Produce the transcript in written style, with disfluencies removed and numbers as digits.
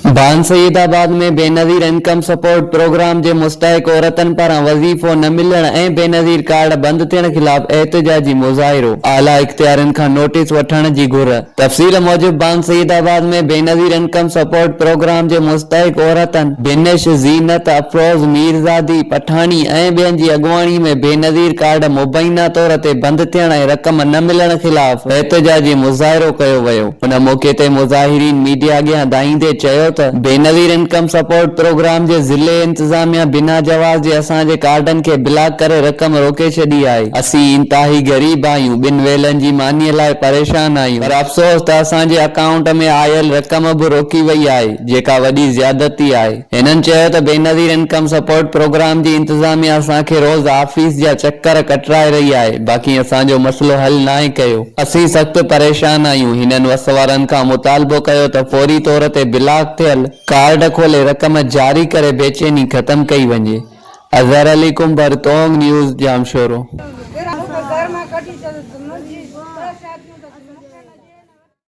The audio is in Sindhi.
Bhan Saeedabad ۾ Benazir income support programme جي مستحق عورتن پاران وظيفو نه ملڻ ۽ بينظير ڪارڊ بند ٿيڻ خلاف احتجاجي مظاهرو، اعليٰ اختيارين کان نوٽيس وٺڻ جي گهر. تفصيل موجب Bhan Saeedabad ۾ Benazir income support programme جي مستحق عورتن بنش، زينت، افروز، ميرزادي، پٺاڻي ۽ ٻين جي اڳواڻي ۾ بينظير ڪارڊ مبينا طور تي بند ٿيڻ ۽ رقم نه ملڻ خلاف احتجاجي مظاهرو ڪيو ويو. ان موقعي تي مظاهرين ميڊيا اڳيان دانهيندي چيو ته بينظير انڪم سپورٽ پروگرام جي ضلعي انتظاميا بنا جواز جي اسان جي ڪارڊن کي بلاڪ ڪري رقم روڪي ڇڏي آهي، اسين انتهائي غريب آهيون، ٻن ويلن جي مانيء لاء پريشان آهيون پر افسوس ته اسان جي اڪائونٽ ۾ آيل رقم به روڪي وئي آهي، جيڪا وڏي زيادتي آهي. هنن چيو ته بينظير انڪم سپورٽ پروگرام جي انتظاميا اسان کي روز آفيس جا چڪر ڪٽرائي رهي آهي باقي اسان جو مسئلو حل ناهي ڪيو اسين سخت پريشان آهيون هنن وس وارن کان مطالبو ڪيو ته فوري طور تي بلاڪ ٿيل ڪارڊ کولي رقم جاري ڪري بيچيني ختم ڪئي وڃي اظهر علي ڪنڀر تونگ نيوز ڄامشورو. گهر مان ڪڍي ڇڏيو منهنجي شاديون ته مون کي نه.